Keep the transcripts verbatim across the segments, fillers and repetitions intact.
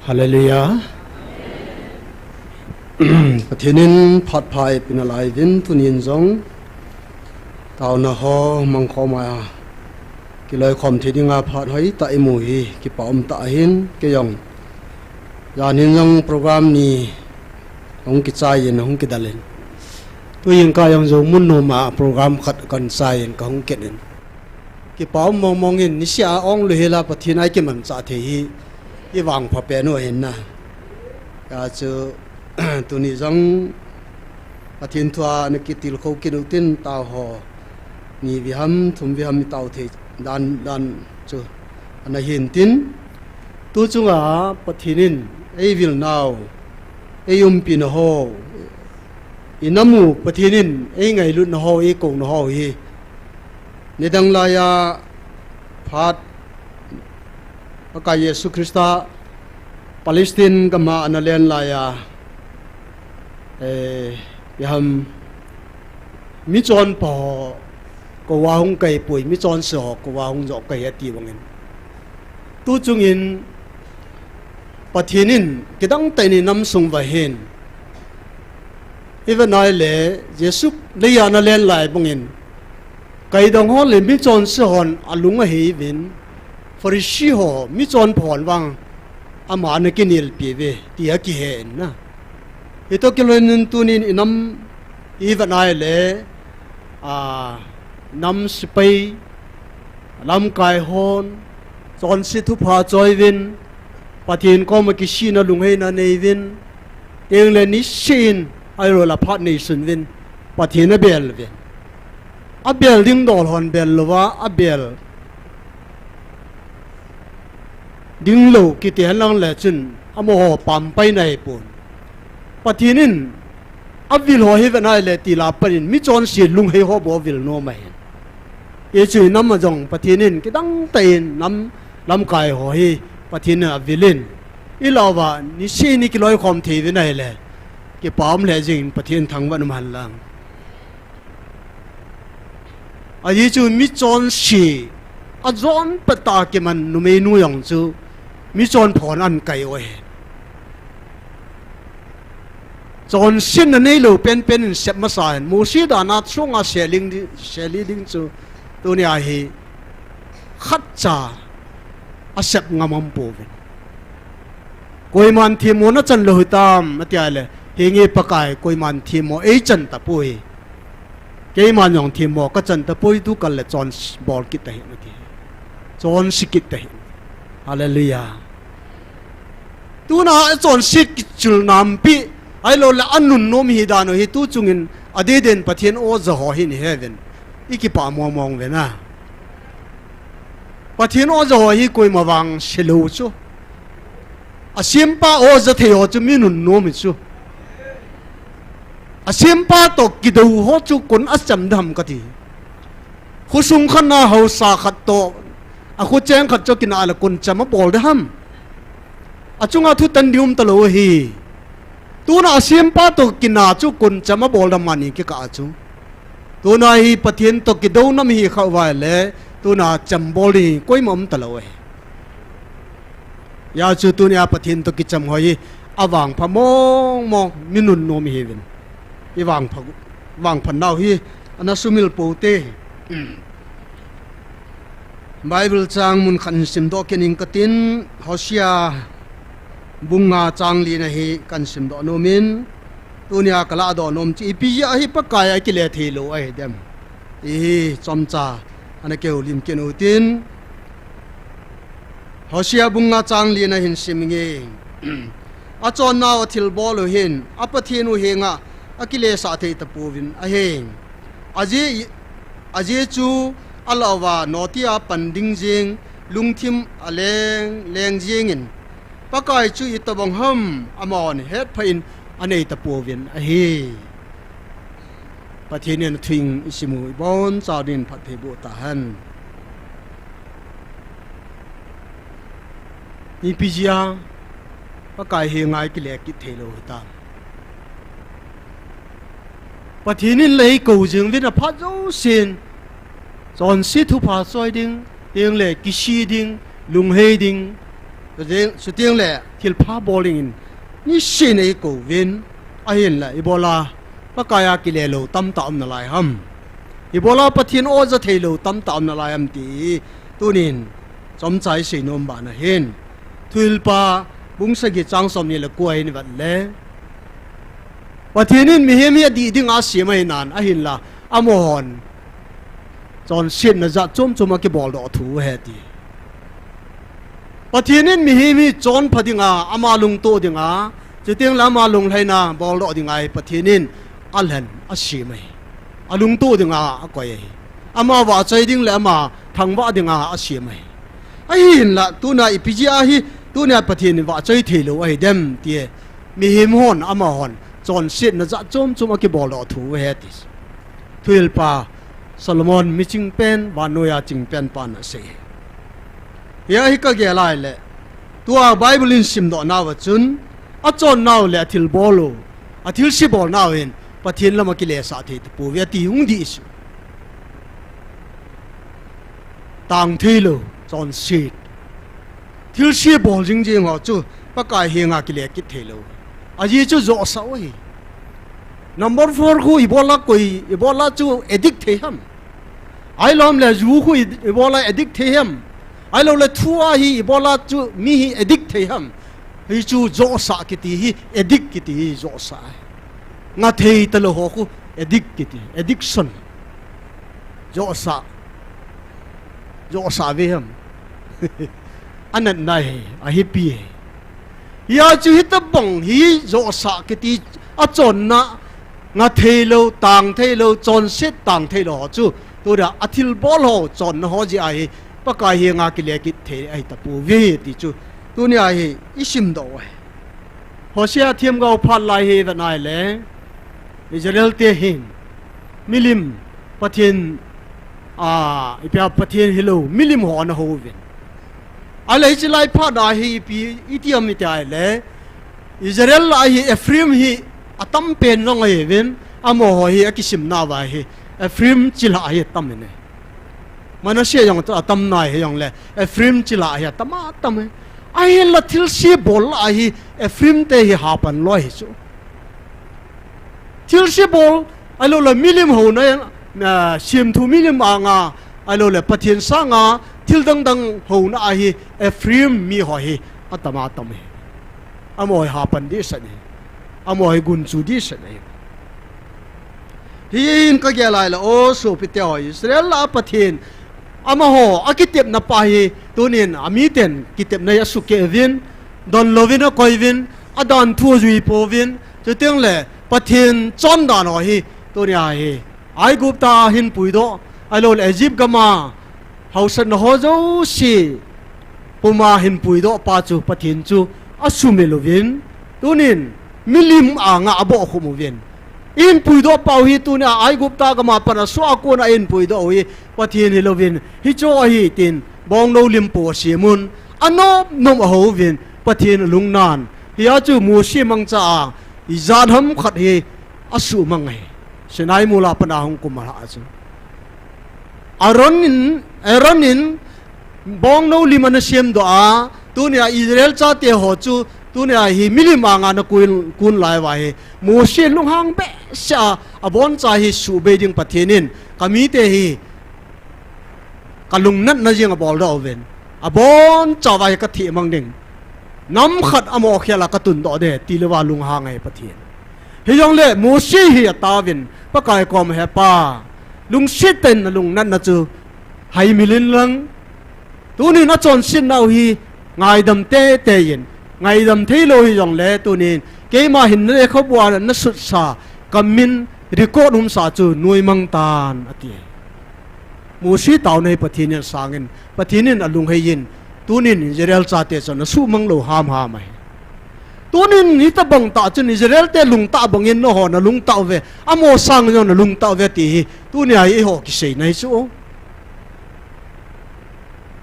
Hallelujah. Pathen in phat pha eipeh nalai uvin tunin jong taona ho mangkhom a kiloikhom thei dinga phat hoitah imu hi kipa umtah ahin, kei jong jan hin jong program ni hung kichai in hung kidel in. Tuin ka jong jou mun nom a program khat kan chai in kahung kit in. Kipa um mong mong in, niseh a ong lou hela Pathen a ikimanchah thei hi ivangpha pen u ahin na. Hijeh chun tuni jong Pathen thu a ana kitilkhou kit u tin tao ho ni vei ham, thum vei ham itao thei dan dan chu ana hin tin. Tu chunga Pathen in eivil nau, eiumpi nau ho, inam u Pathen in eingailut nau ho, eikou nau ho hi. Nidang laiya phat Pakai Jesu Christa Palestine gam a ana len laiya, eh, iham, michonpha ho kouva hung kai poi, michonse ho kouva hung joh kai ati bangin. Tu chungin Pathen in kidang tah in inam sung uva hin, ivet nai le Jesu leiya ana len lai bangin, kaidong ho le michonse hon alung ahei uvin, Pharisee ho, michonpha hon vang ama ana kinelpi uve ti akihe in na. Hitoh kilhon in tunin inam ivet nai le, a, nam sepai, lamkai hon chonset thupha choi uvin, Pathen koma kisihna, lungheina nei uvin, tengle niseh in ahilouleh phat neisun uvin Pathen abel uve. Abel ding dol hon bel louva, abel ding lou kiti henlang le chun amaho pampai nahipon. Pathen in avil ho hi vet nai le ti lah a pat in michonse lunghei ho bou avil nom ahin. Hichu inam a jong Pathen in kidang tah in nam lamkai ho hi Pathen in avil in, ilah uva niseh ni kiloikhom thei uvin ahile, kipa um lheh jeng in Pathen thangvah in um hen lang. Ajeh chu michonse, ajon pettah a kiman numeinu jong chu michonpha hon akai u ahi. Chonsetna neilou penpen in sep masa hen. Mosi dan a chunga seli ding, seli ding chu tunia hi khatcha asep ngam umpouvin. Koiman themmo nachan lou hitam, ati a le, henge Pakai, koiman themmo eichan tapoi. Keiman jong themmo kachan tapoi, tukal le chonbol kit tahih in ati. Chonse kit tahih in. Hallelujah. Tuna achonse kichul nampi, ahilouleh anunnom hi dan u hi tu chungin adeh deh in Pathen oja ho hi iheuvin, ikipah mong mong uvin a. Pathen oja ho hi koima vangse lou chu. Asempa oja thei ho chu mi nunnom hi chu. Asempa toh kidou ho chu koin acham dem kati. Khosung khat na haosa khat toh, akhocheng khat chu kinah le koin cham abol dem. Achunga thutan ding um talou ahi. Tuna asempa toh kinah chu koin cham abol dem mani kikah a chu. Tuna hi Pathen toh kidou nam hi khah uva le, tuna chambol ding koima um talou ahi. Hijeh chun tunia Pathen toh kicham ho hi avangpha mong mong, mi nunnom ihiuvin. Ivangpha, vangphat nau hi ana sumil pou te. Bible chang mun khat hin simdoh kit ing katin, Hosea bung nga chang li na hi kahin simdoh nom in, tunia kalahdoh nom chu ipi jeh a hi Pakai a kile thei lou ahi dem ti hi chomcha ana kihoulim kit u tin, Hosea bung nga chang li na hin sim inge. Achonnau athilbol u hin a Pathen u henga akilesah thei tapouvin ahi. Ajeh, ajeh chu alah uva noti a pan ding jeng, lungthim aleng leng jeng in, Pakai chu itobang ham amahon hetphah in anei tapouvin ahi. Pathen in athu isim u ibonchauva dingin phatthei boh tahen. Ipi jeh a Pakai henga ikile kit thei lou hitam? Pathen in lei kou jing uvin aphat jousen, chonset thupha choi ding, tengle kisih ding, lunghei ding, Chuting le thilpha bol dingin niseh in eikouvin, ahinla ibola Pakaiya kile lou tamtah um nalai ham? Ibola Pathen aw ja thei lou tamtah um nalai ham ti tunin chomcha isei nom bana hin, Thuhilpa bung sagi chang somni le ko a hin vet le, Pathen in mihem hi adih dinga asem ahinan, ahinla amahon chonsetna jat chom chom akibol doh thu ahi ti. Pathen in mihem hi chonpha dinga, ama lungtoh dinga, chuting le ama lunglhaina bol doh dinga hi Pathen in alhen asem ahi. Alungtoh dinga akoi ahi. Ama vahchoi ding le ama thangvah dinga asem ahi. Ahinla tuna ipi jeh a hi, tuna Pathen in vahchoi thei lou ahi dem ti e. Mihem hon, amahon chonsetna jat chom chom akibol doh thu ahi ti. Thuhilpa Solomon miching pen, vannoiya ching pen pan asei. Hia hi ka gel a ahile, tua Bible in simdoh nauva chun, achonnau le athilbol u, athilse bolnau hin Pathen lam akilesah thei tapouve ati hung dih chu. Tang thei lou, chonset. Thilse bol jing jing ho chu Pakai henga kile kit thei lou. Ajeh chu johsah u ahi. Number four khu ibola koi, ibola chu addict thei ham? Ahilou le ju khu i-, ibola addict thei ham? Ahilou le thu a hi ibola chu mi hi addict thei ham? Hichu johsah kiti hi, addict kiti hi johsah ahi. Nga thei talou ho khu addict kiti, addiction. Johsah. Johsah ve ham? Anatna ahi, ahipi ahi. Hia chu hitabang hi johsah kiti achonna, nga thei lou, tang thei lou, chonset tang thei lou ho chu, tunia athilbol ho chonna ho jeh a hi Pakai henga kile kit thei ahi tapouve ti chu tunia hi isimdoh u ahi. Hosea themgao phat lai hi vet a ahile, Israel te hin milim, Pathen, a, ipi a Pathen hilou milim ho ana hou uvin. Ahile hiche lai phat a hi ipi iti ham iti ahile, Israel lah a hi Ephraim hi atam pen jong ahiuvin, amaho hi akisimnauva hi Ephraim chilhah hi atam in ahi. Manasseh jong chu atam nai hijongle, Ephraim chilhah hi atam atam e. Ahinla thilse bol lah a hi Ephraim te hi hapan lou ahi chu. Thilse bol, ahilou le milim houna, a, semthu milim anga, ahilou le Pathen sanga thil dang dang houna a hi Ephraim miho hi atam atam e. Amaho hi hapan dehset e. Amaho hi gunchu dehset e. Hin ka gel a ahile, o sopite ho, Israel lah a Pathen amaho akitepna pa hi tunin amiten kitepna hi asukeh uvin, donlouvin akoiuvin, adanthu ajui pouvin, chuteng le Pathen chondan ho hi tunia hi Aigupta a hin puidoh, ahilou le Egypt gam a haosatna ho jouse puma hin puidoh pa chu Pathen chu asumil uvin, tunin milim anga abohkhum uvin. Eihin puidoh pau hi tunia Aigupta gam a pat a soh a kona eihin puidoh u hi Pathen hilouvin, hicheho ahi tin bongnou lim po asemun, anom nom ahouvin, Pathen alungnan. Hia chu Mose mangcha a ijat ham khat hi asuhmang ahi. Sinai mol a pat a hung kum alhah chu. Aaron in, Aaron in bongnou lim ana semdoh a, tunia Israel chate ho chu, tunia hi milim anga ana kun, kun lai uva hi, Mose lunghang behseh a, aboncha hi suhbei ding Pathen in, kamite hi kalungnatna jeng aboldoh uvin, aboncha uva hi kathemang ding, nam khat amo khel a katundoh ding, tilouva lunghang ahi Pathen. Hijongle Mose hi ataovin, Pakai koma, He Pa, lungset tah in nalungnatna chu haimil inlang, tunin achonsetnau hi ngaidam teitei in, ngaidam theilou hijongle tunin keima hinna lekhabua nasutsa, kamin record umsa chu noimang tan, ati. Mose taona hi Pathen in asangin, Pathen in alungheiyin, tunin Israel chate chu ana suhmang lou hamham ahi. Tunin hitobang tah chun Israel te lungtah bangin nangho nalungtah uve, amaho sangin jong nalungtah uve ti hi tunia hi eiho kiseina hi chu.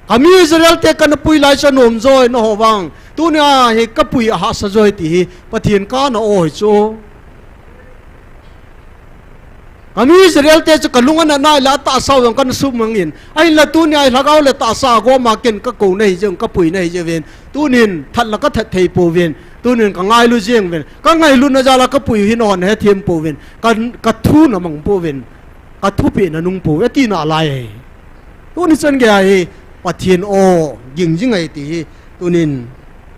Kami Israel te kana pui lai chu anom joi nangho vang, tunia hi kapui ahahsa joi ti hi Pathen kana o hi chu. Kami Israel te chu kalung ana nai la tahsa jong kana sumang in. Ahinla tunia hi lhagao le tahsa agom a ken kakou nahi jeng, kapui nahi jeng uvin. Tunin that la kathat thei pouvin. Tunin kangailu jeng uvin. Kangailuna jal a kapui u hi nahon hethem pouvin. Ka, kathu namang pouvin. Kathupeh nanung pou. Ati nalai. Tuni chan gei ahi, Pathen o, ging jing ahi ti hi, tunin,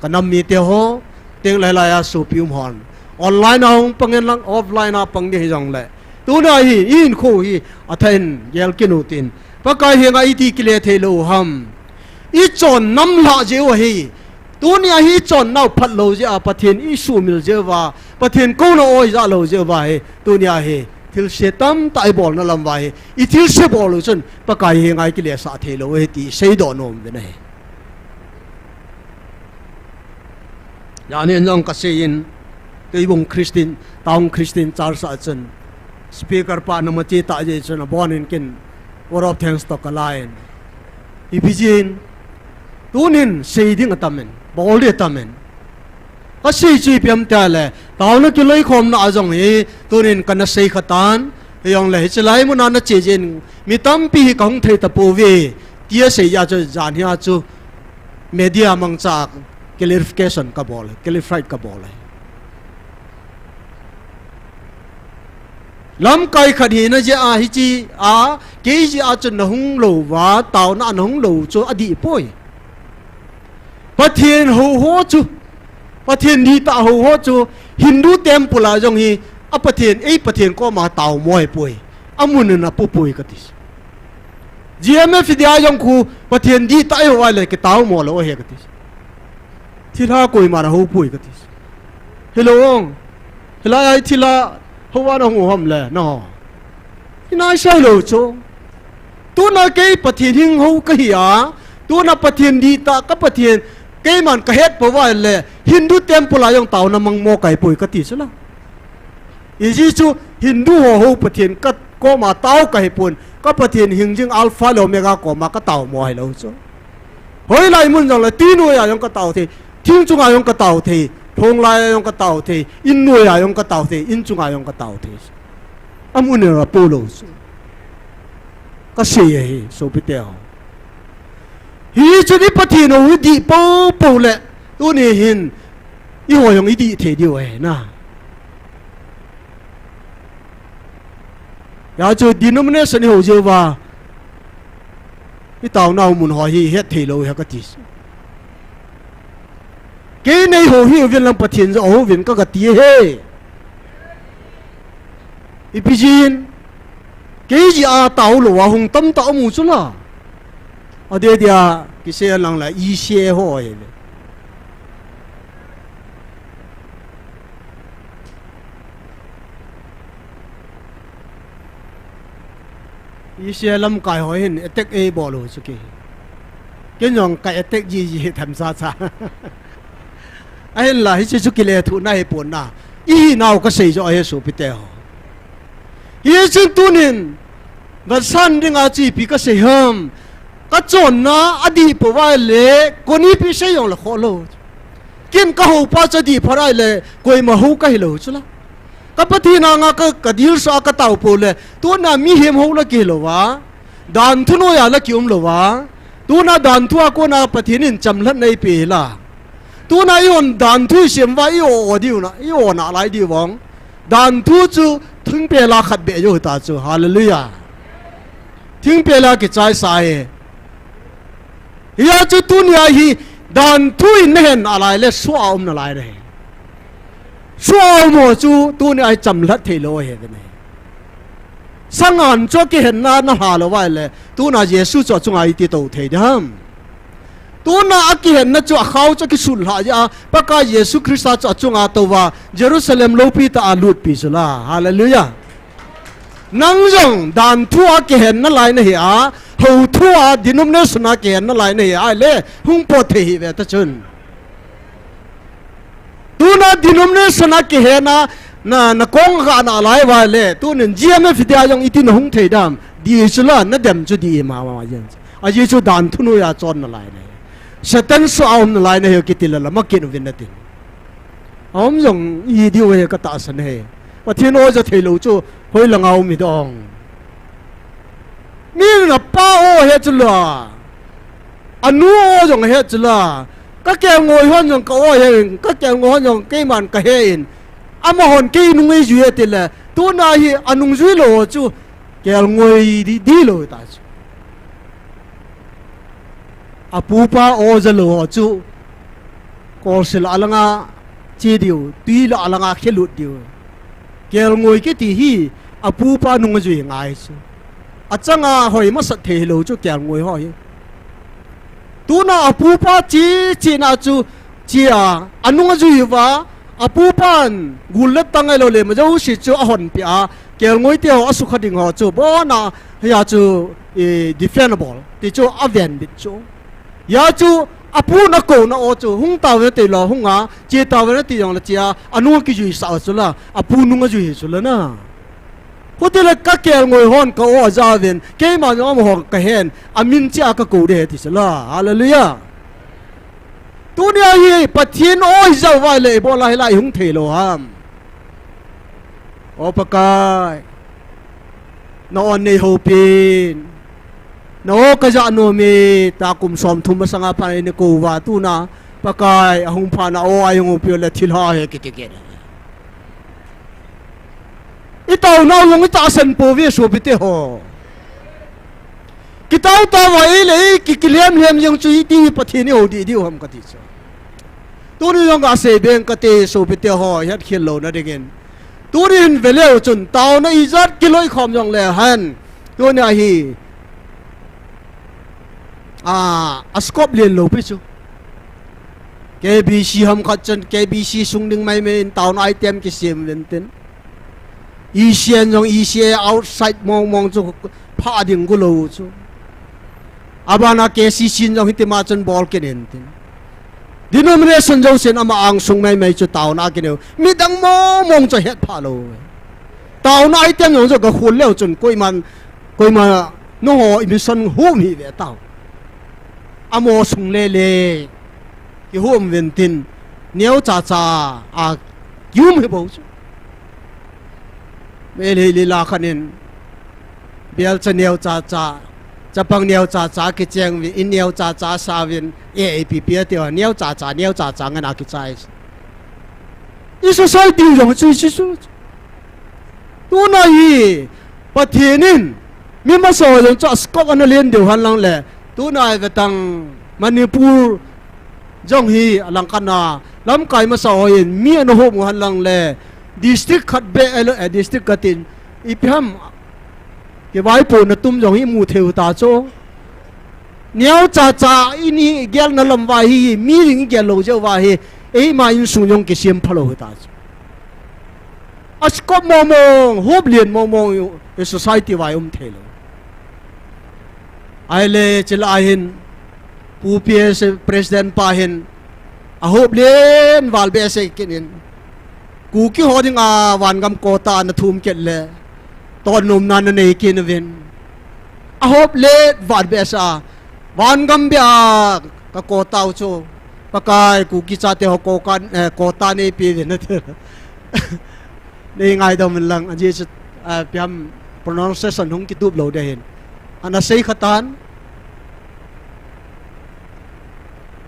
kanam mite ho, teng lailai a sopi um hon. Online a hung pang hen lang, offline a pang ding hijongle. Tuni ahi, i hinkho hi, athah in, gel kit u tin. Pakai henga iti kile thei lou ham. I chon nam lhah jeh u ahi. Tunia hi chon nau phat lou jeh a Pathen i sumil jeh uva, Pathen kouna oi ja lou jeh uva hi, tunia hi thilse tamtah i bolna lam uva hi, i thilse bol u chun Pakai henga i kilesah thei lou hi ti seidoh nom uvin ahi. Jani jong kasei in, Tuibong Christian, Town Christian Church a chun, speaker pa na mati ta jeh chun, abon in ken, word of thanks toh kala in. Ipi jeh in, tunin sei ding atam in, bol ding atam in. Kasei chu ipi ham tia le, taona kiloikhomna a jong hi, tunin kana sei kha tan, hijongle hiche lai muna nache jeh in, mi tampi hi kahung thei tapouve, tia sei jeh a chu, jan hi a chu, media mangcha clarification kabol, clarified kabol. Lamkai khat hina jeh a hiche a, kei jeh a chu nahung lou uva, taona a nahung lou chu adih poi. Pathen hou ho chu, Pathen dihtah hou ho chu, Hindu temple a jong hi, a Pathen, ei Pathen koma taomo ahi poi. Amun in apu poi kati. G M F India jong khu, Pathen dihtah eiho a le kitaomo lou ahi kati. Thilha koiman ahou poi kati. Hilou ong. Hilai a thilha hou a nahung u ham le, no. Hina isei lou chu. Tuna kei Pathen hing hou kahi a. Tuna Pathen dihtah ka Pathen keiman kahet pouva le. Hindu temple a jong taona mangmo kahi poi kati chu la. Ijeh chu Hindu ho hou Pathen ka koma tao kahi pon. Ka Pathen hing jing Alpha le Omega koma kataomo hilou chu. Hoilai mun jongle twi noiya jong katao thei. Thing chunga jong katao thei. Thong laiya jong katao thei. In noiya jong katao thei. In chunga jong katao thei. Amun in apu lou chu. Kasei ahi, sopite ho. Hichun i Pathen u idih poupou le. Tuni hin. Eiho jong idih thei diu ahi na. Hijeh chun denomination ihou jeh uva, itaonau mun ho hi het thei lou hi kati. Kei neihou hih uvin lang Pathen jong hou uvin kagati ahi. Ipi jeh in, kei jeh a tao lou a hung tamtah um u chu la. Adeh dia, kisei lang la, ise ho ahi le. Israel lamkai ho hin attack eibol u chu kei. Kei jong ka attack jiji hi themcha cha. Ahinla hiche chu kilethuhna hipon na. Ihinau kasei jo ahi sopite ho. Hichun tunin, vetsahna dinga chu ipi kasei ham. Kachonna adih pouva le, konipi sei jongle khoh lou. Ken kahoupa chu adih phat a le, koima hou kahi lou chu la. Ka Pathen anga ka, kadilsah a katao pou le, tuna mihem hou la kihi lou va. Danthu noiya la kium lou va. Tuna danthu a kona Pathen in chamlhatna eipeh hi la. Tuna ihon danthu isem uva i-o, o diu na, i-o nalai diu vang. Danthu chu thingpel a khat beh jou hita chu. Hallelujah. Thingpel a kichaisa hi. Hia chu tunia hi danthu in nahen nalai le soh a um nalai nahi. Soh a um ho chu tunia hi chamlhat thei lou ahi ve nahi. Sangan chu akihenna nalha lou va le tuna Jesu chu achunga iti tou thei diham. Tuna akihenna chu akhao chu akisunlhah jeh a Pakai Jesu Christa chu achunga touva Jerusalem loupi tah a lutpi chu la. Hallelujah. Nang jong danthu a kihen nalai nahi a, houthu a denomination a kihen nalai nahi a le, hung pot thei hih ve ta chun. Tuna denomination a kihen a, na, nakong kha nalai va le, tunin G M F India jong iti nahung thei dam, di chu la, nadem chu di mama jeng. Ajeh chu danthu noiya chon nalai nahi. Satan soh a um nalai nahi kiti le la, makit uvin natin. Aum jong ihi diu ahi katahsan ahi. Pathen o ja thei lou chu, Hoilang a um hi dong. Mi in apa o he chu la. Anu o jong he chu la. Ka kelngoi hon jong ka o he in. Ka kelngoi hon jong keiman ka he in. Amahon kei nung eijui e ti le. Tuna hi anung jui lou chu. Kelngoi di, di lou ta chu. Apupa o ja lou ho chu. Kolsil a langa che diu, tui la a langa khelut diu. Kelngoi kiti hi, apupa nung ajui ngai chu. Achanga hoi masat thei lou chu kelngoi ho hi. Tuna apupa che, che na chu, che a, anung ajui uva, apupan gul le tang ahi lou le, ma jouse chu ahon pi a, kelngoi te ho asukha ding ho chu, bona, hia chu, eh, defendable, ti chu aven bit chu. Hia chu, apu na kou na o chu, hung tao ve te lo, hung a, che tao ve na ti jong le che a, anu kijui sa chu la, apu nung ajui chu la na. Hutile ka kelngoi hon ka o aja ven, keima jong amahon ka hen, amin che a ka kou de ti chu la. Hallelujah. Tunia hi, Pathen o ijao vai le, ibola hilai hung thei lou ham. O Pakai. Na o nei hopin. Na o ka ja nom e, ta kum som thum masanga phan nei kou va tuna. Pakai, ahung pha na o a hung hopi le thilha he kiti kit. I taona u jong i tahsan pouve sopite ho. Kitao tao va i le i ki, kilhem lhem jeng chu i ti Pathen i ho di diu ham ka ti chu. Tuni jong ka sei beng ka ti sopite ho, het khel louna dingin. Tuni hin veleu chun taona ijat kiloikhom jong le hen. Tuni ahi. A, a scope lien lou pi chu. K B C ham khat chun K B C sung ding maimai in taona item kisem ven tin. E C N jong E C A outside mong mong chu pha ding gu lou chu. Abana K C C in jong hitima chun bol kit in tin. Denomination jousen ama angsung maimai chu taona kineu. Midang mong mong chu het pha lou. Taona item jong chu ga khul leu chun koiman, koima nangho i mission hum hi ve tao. Amo sung le le. Kihum ven tin. Neo cha cha a kihum hi bou chu. Meilhei lila khat in, bial cha neo cha cha, chapang neo cha cha kicheng uvin, in neo cha cha sa uvin, A A P P a ti ho, neo cha cha, neo cha cha ngen a kichai. I society jong chu, chu, chu. Tuna hi, Pathen in, mi masa ho jong chu a scope ana len diu hen lang le, tuna hi vetang Manipur jong hi a lang khat na, lamkai masa ho in, mi ana hom u hen lang le, district khat beh, eh, district khat in, ipi ham, kivaipo na tum jong hi mu thei u ta chu. Neo cha cha, i ni gel na lam va hi, mi ding i gel lou jeh va hi, eima insung jong kisem pha lou hi ta chu. A scope mong mong, hop lien mong mong, i society vai um thei lou. Ahile, chila ahin, Pu P S president pa hin, a hop lien val behseh kit in. Kuki ho dinga vangam quota na thum kit le, ton nom na na nei kit uvin. A hop lien val behseh a, vangam beh a ka quota u chu. Pakai Kuki chate ho quota, eh, quota nei pe uvin na ti. Nei ngaidam in lang, ajeh chu, ah, ipi ham pronunciation hung kitup lou ding ahin. Ana sei kha tan.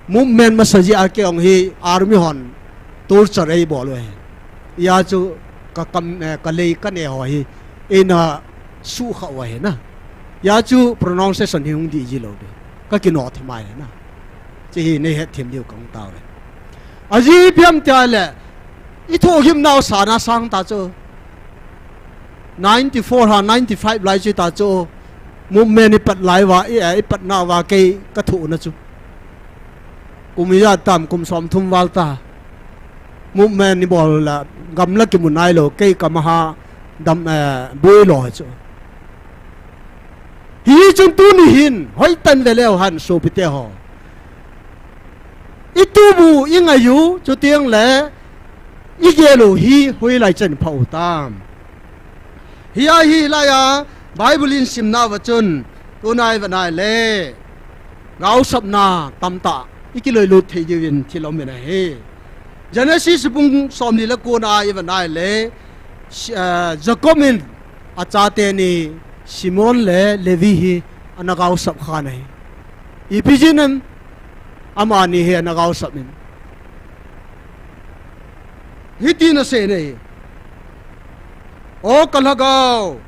Movement masa jeh a kei jong hi army hon torture ei bol u ahi. Hia chu ka kam, eh, ka lei ka ne ho hi eina sukha u ahi na. Hia chu pronunciation hi hung dih ji lou ding. Ka kino themai na. Hiche hi nei het them diu ka hung tao le. Ajeh ipi ham tia le, i thohgim nau sana sang ta chu. Ninety four ha, ninety five lai chu ta chu. Movement i pat lai uva, i, eh, i pat na uva kei ka thoh na chu. Kum ijat tam, kum som thum val ta. Movement i bol la, gamla kimu nai lou, kei ka maha dam, eh, bui lou chu. Hichun tuni hin, hoitah in ve leu hen sopite ho. I tup u, i ngai u, chuteng le, i gel u hi, hoilai chan pha u tam. Hia hilai a, Bible in simna uva chun, tuna i vet na le, gaosapna tamtah, i kiloilut thei diuvin thil um in ahi. Genesis bung somli le ko na i vet na le, si-, eh, Jacob in, Achate ni Simon le Levi hi ana gaosap khan ahi. Ipi jeh ham, amani hi ana gaosap in. Hitin asei in ahi. O ka lhagao,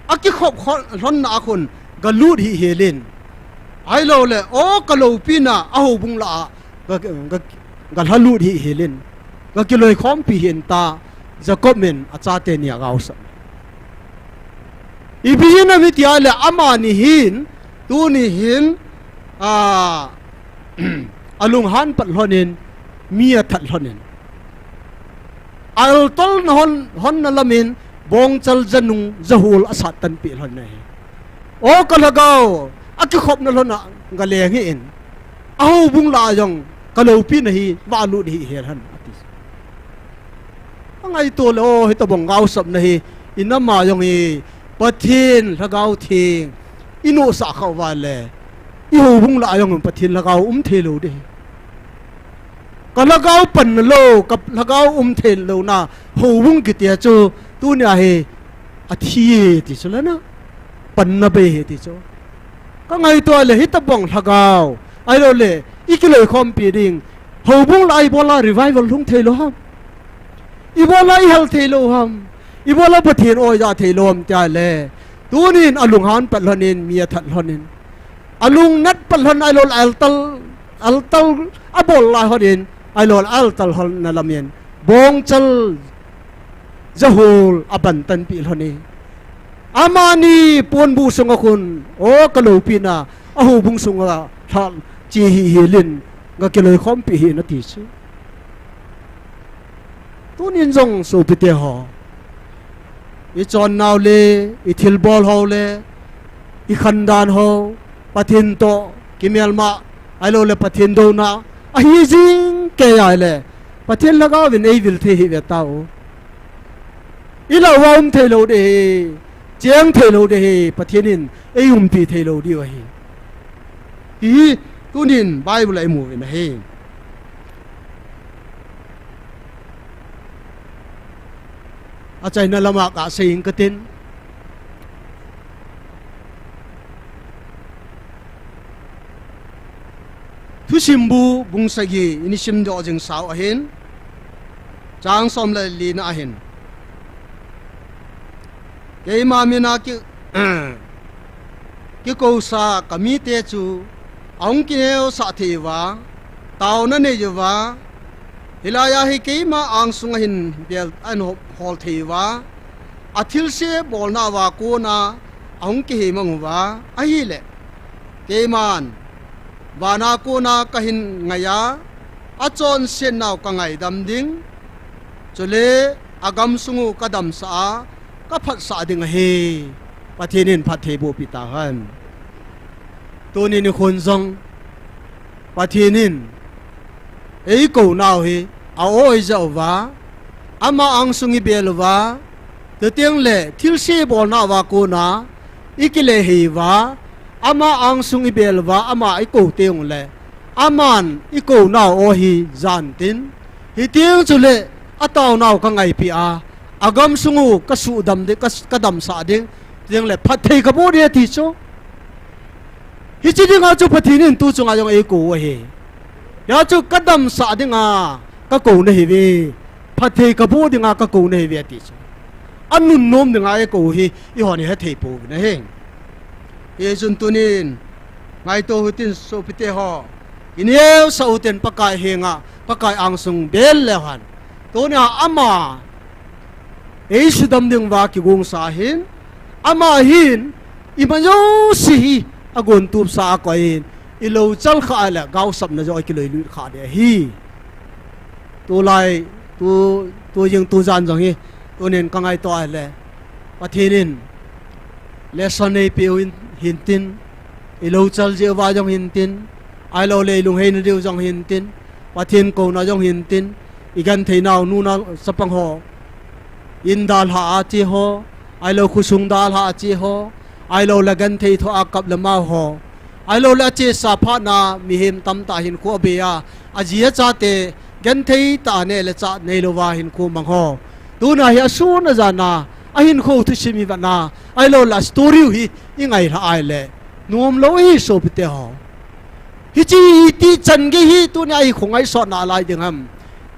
akikhop lhonna a khun galut hih hel in. Ahilou le, o ka loupina, a houbung lah a ga, ga, galha lut hih hel in. Gakiloikhompi hih in tia, Jacob in achate ni agaosap. Ipi jeh ham iti le amani hin, tuni hin, a, alunghan pat lhon in, mi athat lhon in. Altouna hon, honna lam in, bongchal janung, jahol asat tanpeh lhon in ahi. O ka lhagao, akikhopna lhon a galeng hih in. A houbung lah a jong, ka loupina hi, valut hih hel hen, ati. Angaito le, o, hitobang gaosapna hi, i nam a jong hi, Pathen Lhagao Theng, i nohsah khah uva le, i houbung lah a jong Pathen Lhagao um thei lou ding. Ka lhagao panna lou, ka lhagao um thei louna, houbung kiti a chu, tunia hi, athi e ti chu la na, panna bei e ti chu. Ka ngaito le, hitobang lhagao, ahilou le, i kiloikhompi ding, houbung lah a ibola revival hung thei lou ham. Ibola i hal thei lou ham. Ibola Pathen oi ja thei lou ham tia le. Tunin alunghan pat lhon in, mi athat lhon in. Alungnat pat lhon ahilou le altal, altal abol lai lhon in, ahilou le altal lhonna lam in. Bongchal jahol aban tanpeh lhon in. Amani ponbuh sunga khun, o ka loupina, a houbung sunga lha che hih hel in, gakiloikhompi hih in ati chu. Tunin jong sopite ho, i chonnau le, i thilbol ho le, i khandan ho, Pathen toh kimelma, ahilou le Pathen douna, ahi jing kei a le, Pathen Lhagao in eivil thei hih ve tao. I lah uva um thei lou ding ahi, cheng thei lou ding ahi, Pathen in eiumpi thei lou diu ahi. Hi, tunin Bible a imu uvin ahi. Achaina lama kasei ing katin. Thusimbu bung sagi ini simdoh jing sau ahin. Chang som le lina ahin. Keima mina ki, kikousa kamite chu ahung kineosah thei uva, taona nei uva, hilai a hi keima angsunga hin bel ahin hol thei uva, athilse bolna uva kona ahung kihei mang uva, ahile keiman vana kona kahin ngai a, achonsetnau kangaidam ding, chule agamsung u kadamsah a, kaphatsah ding ahi. Pathen in phatthei bohpi tahen. Tuni nikhon jong Pathen in eikounau hi a-o ijah uva, ama angsung ibel uva, chuteng le thilse bolna uva kona ikile hei uva, ama angsung ibel uva, ama ikou teng ule, aman ikounau o hi jan tin, hiteng chule ataonau kangaipeh a, agamsung u kasuhdam ding, ka, kadamsah ding, chuteng le phatthei kaboh ding ati chu. Hiche dinga chu Pathen in tu chunga jong eikou u ahi. Hijeh chun kadamsah dinga kakou nahiuve, phatthei kaboh dinga kakou nahiuve ati chu. Anunnom dinga eikou u hi eihon ihethei pouvin ahi. Hichun tunin ngaito uhitin sopite ho, kineosah uhitin Pakai henga, Pakai angsung bel leuhen. Tunia ama eisudam dinguva kigongsa ahin, ama hin ima jouse hi agontupsa a akoi in, ilou chal khah le gaosapna jong akiloilut khah ding ahi. Tulai, tu, tujing tujan jong hi, tunin kangaito le, Pathen in lesson eipeh u hin tin, ilou chal jeh uva jong hin tin, ahiloule ilungheina diu jong hin tin, Pathen kouna jong hin tin, igentheinau nunau chapang ho, in dalha a che ho, ahilou khosung dalha a che ho, ahiloule genthei thoh a kap le mao ho, ahiloule achesa phatna mihem tamtah hinkho abei a, aji achate genthei tah a neh le chah neilouva hinkho mang ho, tuna hi asun ajana ahinkho thusim hi vetna, ahilouleh story u hi i ngailha ahileh, nomlou ahi sopite ho. Hiche iti chan gei hi tunia hi khongai sotna lai ding ham.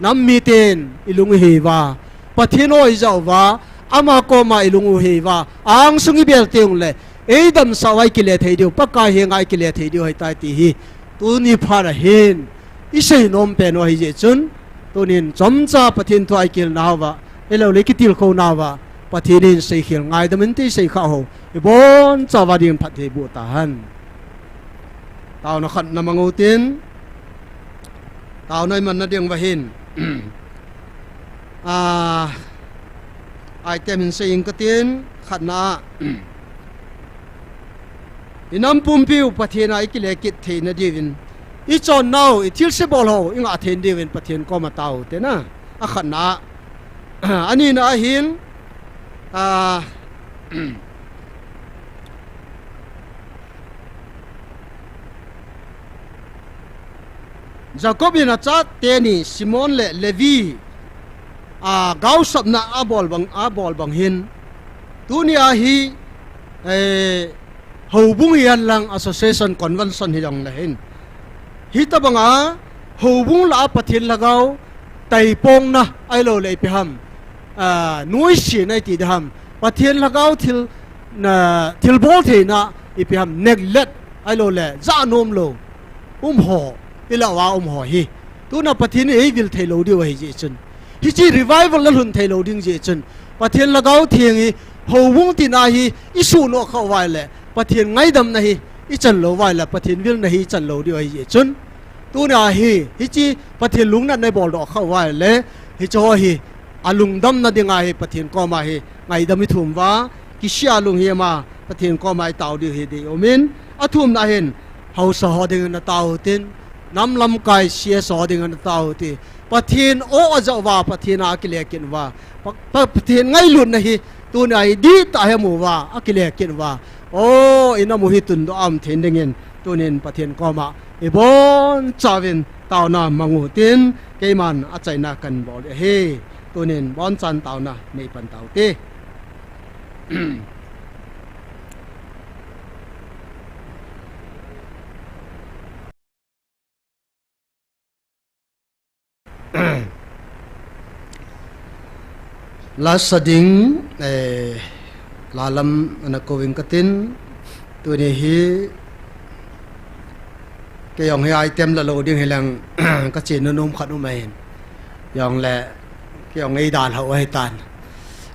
Nam miten i lung u hei uva, Pathen o i ja uva, ama koma i lung u hei uva, angsung i bel teng uleh, ei damsah uva i kile thei diu, Pakai henga i kile thei diu ahitai ti hi. Tuni phat ahin, i seinom pen u ahi jeh chun, tunin chomcha Pathen thu a i kihilna uva, ahilouleh i kitilkhouna uva, Pathen in seikhel ngaidam in ti seikhah ho, i bonchauva dingin phatthei boh tahen. Taona khat na mang utin, taona i manna ding uva hin. Ah, item hin sei ing katin, khatna a. I nam pumpiu Pathen a i kile kit theina diuvin, i chonnau, i thilse bol ho i ngah thei diuvin Pathen koma tao u tina. A khatna a. Anina ahin, ah, Jacob in achate ni Simon le Levi, a, gaosapna abol bang, abol bang hin. Tunia hi, eh, houbung hihen lang association convention hijongle hin. Hitobanga houbung lah a Pathen lhagao taipongna ahilouleh ipi ham, ah, noisena iti ding ham. Pathen lhagao thil, na, thilbol theina ipi ham, neglect ahilouleh, ja nomlou um ho, i lah uva um ho hi. Tuna Pathen in eivil theilou diu ahi jeh chun. Hiche revival na lhun theilou ding jeh chun. Pathen lhagao theng hi, houbung tina hi, i suhnoh khah uva ahileh, Pathen ngaidamna hi, i chan lou uva ahileh, Pathen vilna hi i chan lou diu ahi jeh chun. Tuna hi, hiche Pathen lungnatna i boldoh khah uva ahileh, hiche ho hi, alungdamna dinga hi, Pathen koma hi, ngaidam i thum uva, kisih a lunghima, Pathen koma i tao diu hi dei um in, athumna hin, haosa ho dingin na tao u tin, nam lamkai C S O ho dingin na tao u ti. Pathen o a ja uva, Pathen a kile kit uva. Pa, pa, Pathen ngailutna hi, tunia hi dihtah a i mu uva, a kile kit uva. O, i nam u hi tundoh a um thei dingin, tunin Pathen koma, i bonchauvin taona mang utin, keiman achaina kahin bol ahi. Tunin bonchan taona nei pan tau te. Lasa ding, eh, lalam ana kou ing katin, tuni hi, kei jong hi item la lou ding hileng, ka chenna nom khat um ahin. Jongle, kei jong eidalhau ahitan.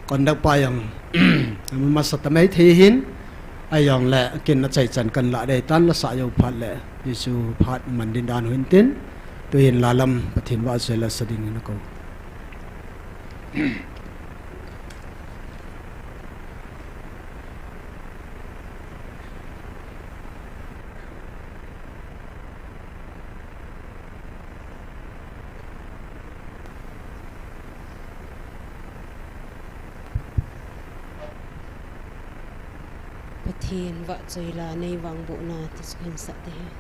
Conduct pa jong, ama masa tamei thei hin. Ahijongle, kin achaichan kahin lah dei tan, lasa jou phat le, Jesu phat man ding dan u hintin. Tuhin lalam Pathen vahchoi lasa dingin akou. Pathen vahchoi la nei vangbohna ti chu kahin sah ding ahi.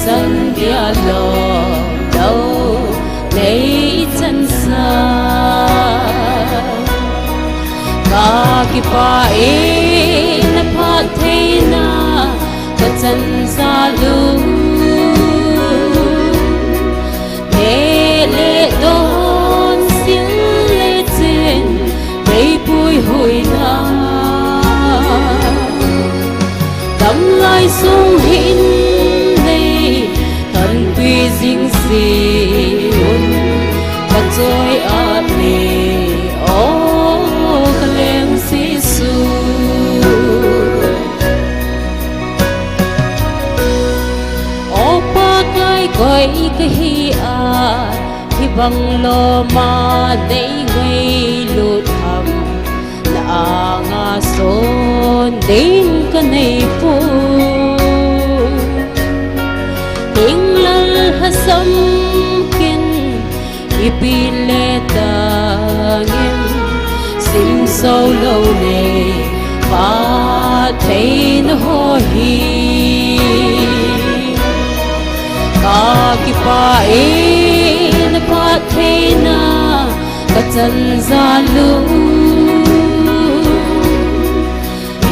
Chan dia lo lo nei chan sa. Ka kipah e na phattheina ka chan sa lou. Neh le don, sil le chen, nei puihoina. Damlai sung hin nei thanpi jing sih un, ka choi-at e, o ka leng Jesu. O Pakai, koi kahi a, hibang lom a nei ngailut ham, na anga son ding ka nei poi. Hinglel lhasam kin, ipi le tang em, sim so lou nei phattheina ho hi. Ka kipah e na phattheina ka chan sa lou.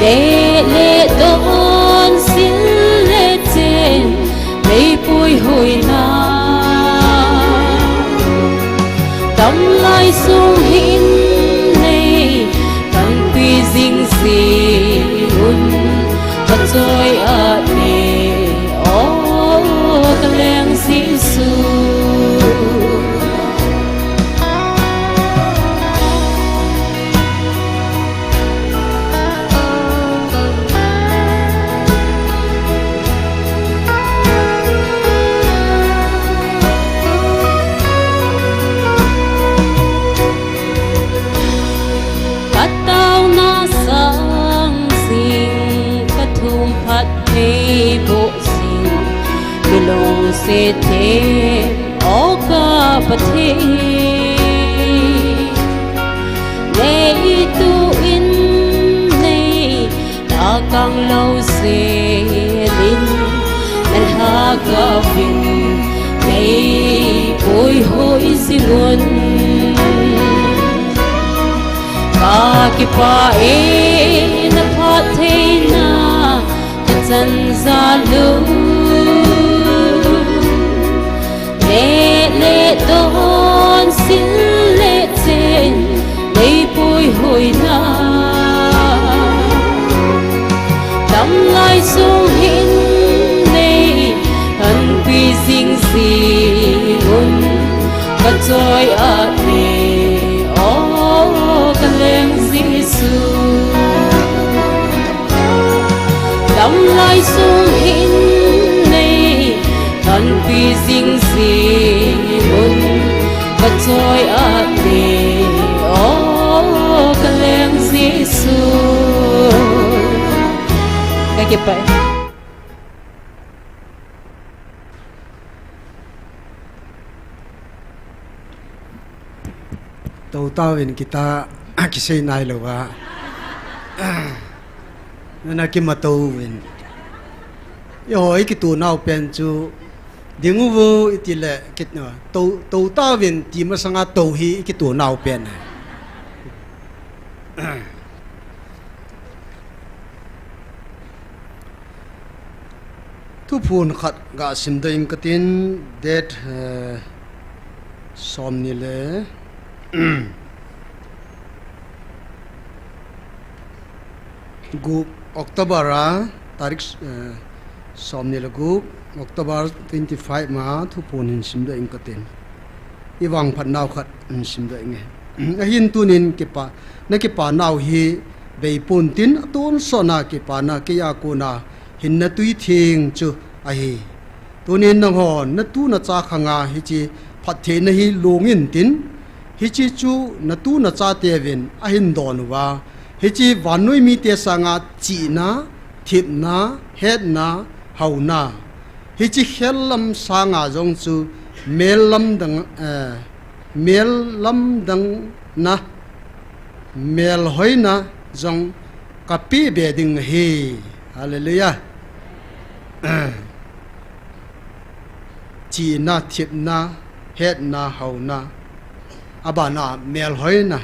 Neh le don, sil le chen, nei puihoina. Damlai sung hin nei thanpi jing sih un, ka choi-at e, o ka leng Jesu. Ka taona sang jing, ka thum phatthei boh jing, kilungset them, o ka Pathen. Nei tu in nei, na kang lou sel in, na lhagao vin nei puihoi jing un. Ka kipah e na phattheina ka chan sa lou. Neh le don, sil le chen, nei puihoina. Damlai sung hin nei thanpi jing sih un, ka choi-at e, o ka leng Jesu. Damlai sung hin nei thanpi jing sih un, ka choi-at e, o ka leng Jesu. Ka kipah e. Tou tauvin, guitar kisei nailou a. Nana kimato uvin. Eiho, i kitou nau pen chu, ding uvo i ti le, kit na. Tou, tou tauvin, ti masanga tou hi i kitou nau pen. Thuphon khat ga simdoh ing katin, date, eh, somni le gup October a, tarik, eh, somni le gup October twenty-five ma thuphon hin simdoh ing katin. I vangphat nau khat hin simdoh inge. Ahin tunin kipa, na kipa nau hi veipon tin, atonsot na kipana kei a kona hinna tui theng chu ahi. Tunin nanghon natu nacha khanga hiche phattheina hi long intin, hiche chu natu nachateuvin ahin don uva, hiche vannoi mite sanga chihna, thepna, hetna, haona, hiche khel lam sanga jong chu mel lamdang, eh, mel lamdang na, melhoina jong kapeh be ding ahi. Hallelujah. chihna, thepna, hetna, haona, abana melhoina,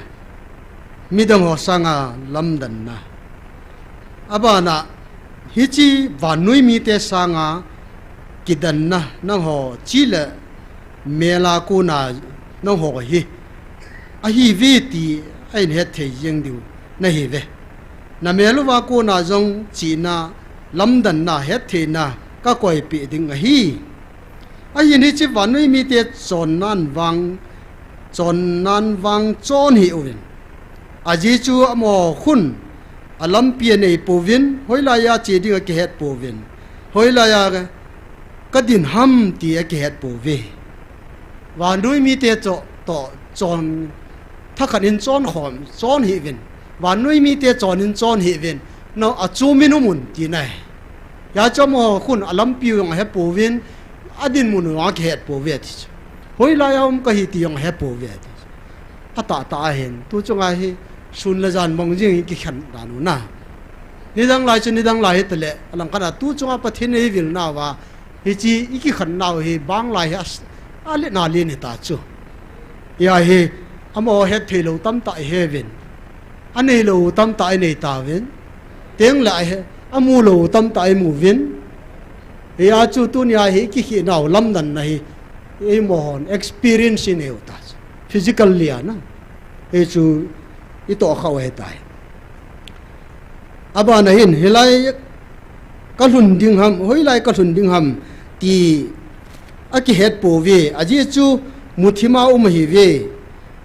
midang ho sanga lamdanna, abana hiche vannoi mite sanga kidanna, nangho chi le mela kona nangho hi ahiuve ti ahin hetthei jeng diu nahiuve. Na mel uva kona jong chihna, lamdanna, hettheina kakoipeh ding ahi. Ahin hiche vannoi mite chonnan vang, chonnan vang chon hih uvin. Ajeh chu amaho khun alampi anei pouvin, hoilaiya che ding akihet pouvin, hoilaiya kadin ham ti akihet pouve. Vannoi mite chu toh chon, thakhat in chon khom, chon hih uvin. Vannoi mite chon in chon hih uvin. Nangho achomin umun tina ahi. Hijeh chun amaho khun alampi u jong ahe pouvin, adinmun u jong akihet pouve ati chu. Hoilaiya um kahi ti jong ahe pouve ati chu. Atahtah ahin, tu chunga hi sun le jan mong jing hi kikhen dan u na. Nidang lai chu nidang lai hitale, alangkhat a tu chunga Pathen eivilnauva, hiche ikikhen nau hi bang lai hi as-, alet na len hita chu. Hia hi, amaho hetthei lou tamtah iheuvin. Anei lou tamtah inei tauvin. Tengle ahe, amu lou tamtah imu uvin. Hia chu tunia hi ikikhen nau lamdanna hi, eimahon experience inei u ta chu. Physically a na. Hichu itoh khah u ahitai. Abana hin, hilai kalhun ding ham, hoilai kalhun ding ham, ti akihet pouve, ajeh chu muthima um ahiuve.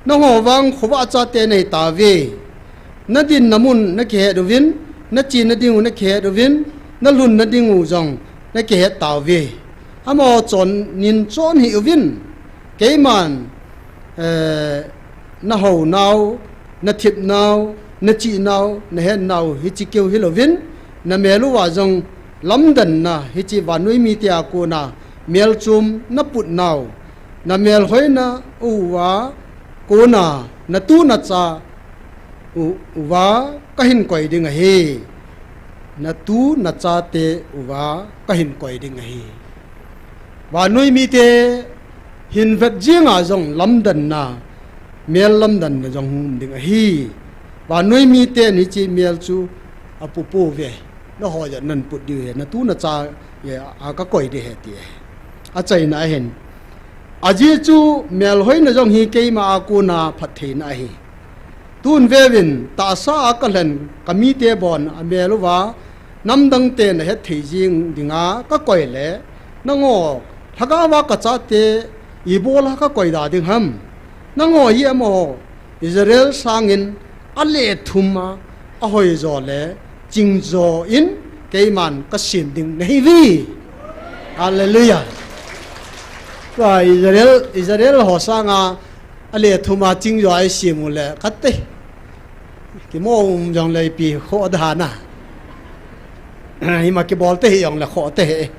Nangho vang khovah chate nahi tauve. Nadinna mun nakihet uvin, nachena ding u nakihet uvin, nalhunna ding u jong nakihet tauve. Amaho chonnin chon hih uvin, keiman, eh, nahaonau, nathepnau, nachehnau, nahetnau, hiche keu hilouvin, namel uva jong lamdanna, hiche vannoi mite a kona melchom naputnau, namelhoina uva kona natu nacha u, uva kahin koi ding ahi. Natu nachate uva kahin koi ding ahi. Vannoi mite hin vet jenga jong lamdanna, mel lamdanna jong hung um ding ahi. Vannoi miten hiche mel chu apu pouve. Nangho jong nahin put diu ahi, natu nacha, eh, a kakoi ding ahi ti ahi. Achaina ahin. Ajeh chu melhoina jong hi keima a kona phattheina ahi. Tun veuvin, tahsa a kalhen kamite bon amel uva, namdang ten ahetthei jing dinga kakoi le, nangho, lhagaova kachate, ibola kakoi da ding ham. Nangho hi amaho, Israel sangin alethum a, ahoijo le, chingjo in keiman kasem ding nahiuve. Hallelujah. Tua Israel, Israel ho sanga alethum a chingjo a isem u le khat te. Kimo um jongle ipi khoh da na. Ima kibol te hih jongle khoh te hih.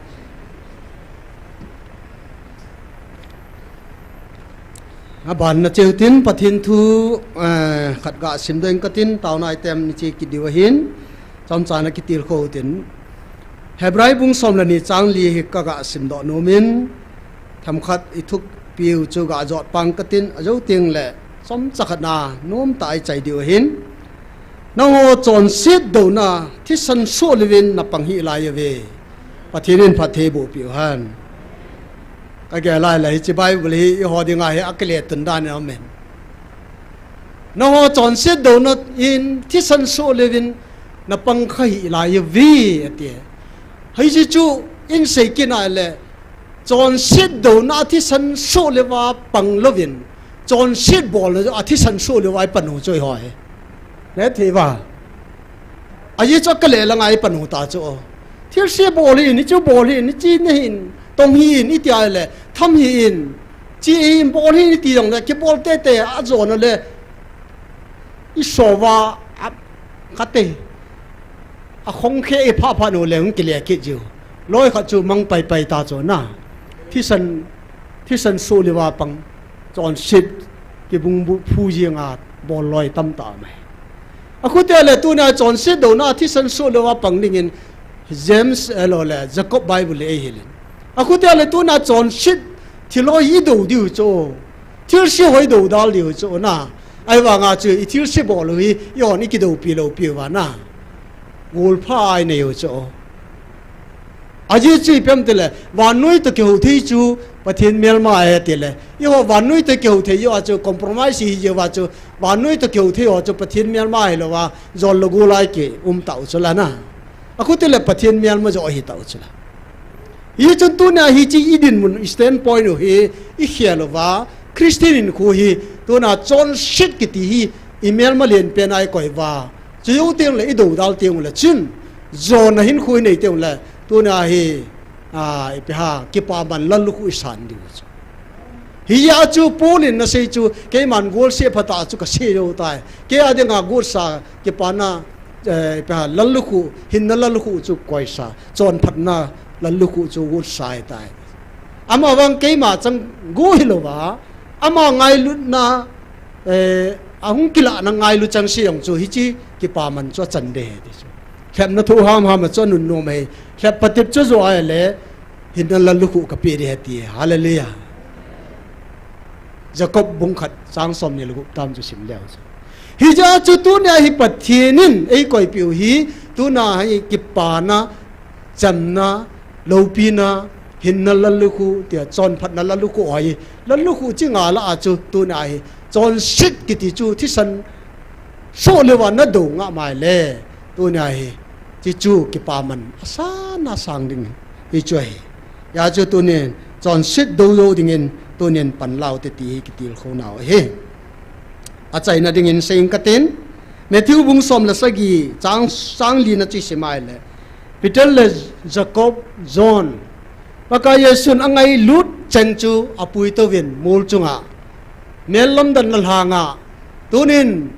Abanna cheu tin Pathen thu, eh, khat gasim doh ing katin, taona item ni che kit diu ahin, chomcha na kitilkhou tin. Hebrai bung som le ni chang li hi kagasim doh nom in, themkhat ithupiu chu gajot pang katin, ajou tengle chomcha khat na nomtah a ichai diu ahin. Nangho chonset douna thisan soh leuvin napang hih lai uve. Pathen in phatthei boh peh u hen. Kagel lai le hiche Bible hi eiho dinga hi akile tun dan in aumin. Nangho chonset douna in thisan soh leuvin napang kha hih lai uve ati. Hiche chu isei kit na le, chonset douna a thisan soh leuva pang louvin, chonset bolna a thisan soh leuva ipan u chu eiho hi. Nethei uva. Ajeh chu akile langa ipan u ta chu. Thilse bol hih in, hichu bol hih in, hiche nahin, tong hih in, iti a le, tham hih in, che hih in, bol hih in, iti jongle, kibol teitei, ajona le, isouva, a, khat te. Akhong khe iphah phah u le hung kile kit jiu. Loi khat chu mang paipai ta chu na. Thisan, thisan soh leuva pang. Chonset kibung bu phu jeng a bol loi tamtah mai. Akhutia le tuna chonset douna thisan soh leuva pang dingin James, eh, lo le Jacob Bible le eihil in. Akhutia le tuna chonset Thil ho i dou diu chu. Thilse ho i dou dal diu chu na. Ahivanga chu i thilse bol u hi, i hon i kidoupi lou piu va na. Golpha a i nei u chu. Ajeh chu ipi ham itile, vannoi toh kihou thei chu Pathen melma ahi tile. Eiho vannoi toh kihou thei u a chu compromise hi jeh uva chu, vannoi toh kihou thei u chu Pathen melma hilou va, jol le gol a i kium tau chu la na. Akhu tile Pathen melma jo ahi tau chu la. Hichun tunia hiche i dinmun standpoint u hi i khel uva, Christian hinkho hi tunia chonset kiti hi i melma lenpen a i koi uva. Chujou teng le i dou dal teng u le chun, jona hinkho i nei teng u le, tunia hi, a, ipi ham, kipaman lallukhuh i san diu chu. Hijeh a chu Paul in ana sei chu, keiman golseh phat a chu ka sei jou tai. Kei a dinga gotsa, kipana, eh, ipi ham, lallukhuh, hinna lallukhuh chu koisa, chonphatna lallukhuh chu gotsa ahitai. Ama vang keima chang go hilou va, ama ngailutna, eh, ahung kilahna ngailu chengse jong chu hiche kipaman chu achan ding ahi ti chu. Lhepna thoh hamham a chu anunnom ahi. Lhep patep chu jo ahile, hinna lallukhuh kapeh ding ahi ti. Hallelujah. Jacob bung khat chang somni le gup tam chu sim leu chu. Hijeh a chu tunia hi Pathen in eikoipeh u hi, tunia hi kipana, chamna, loupina, hinna lallukhuh, tia chonphatna lallukhuh ahi. Lallukhuh chi nga lah a chu tunia hi chonset kiti chu thisan soh leuva na dou ngah mai le, tunia hi, hiche chu kipaman asan a sang ding hi chu ahi. Hijeh a chu tunin chonset dou jou dingin tunin pan lau te ti hi kitilkhou nau ahi. Achaina dingin sei inge katin, Matthew bung som le sagi chang, chang lina chu i sim a ahile, Peter le Jacob, John, Pakai Jesun angailut cheng chu apuitouvin mol chunga, mel lamdanna lhanga, tunin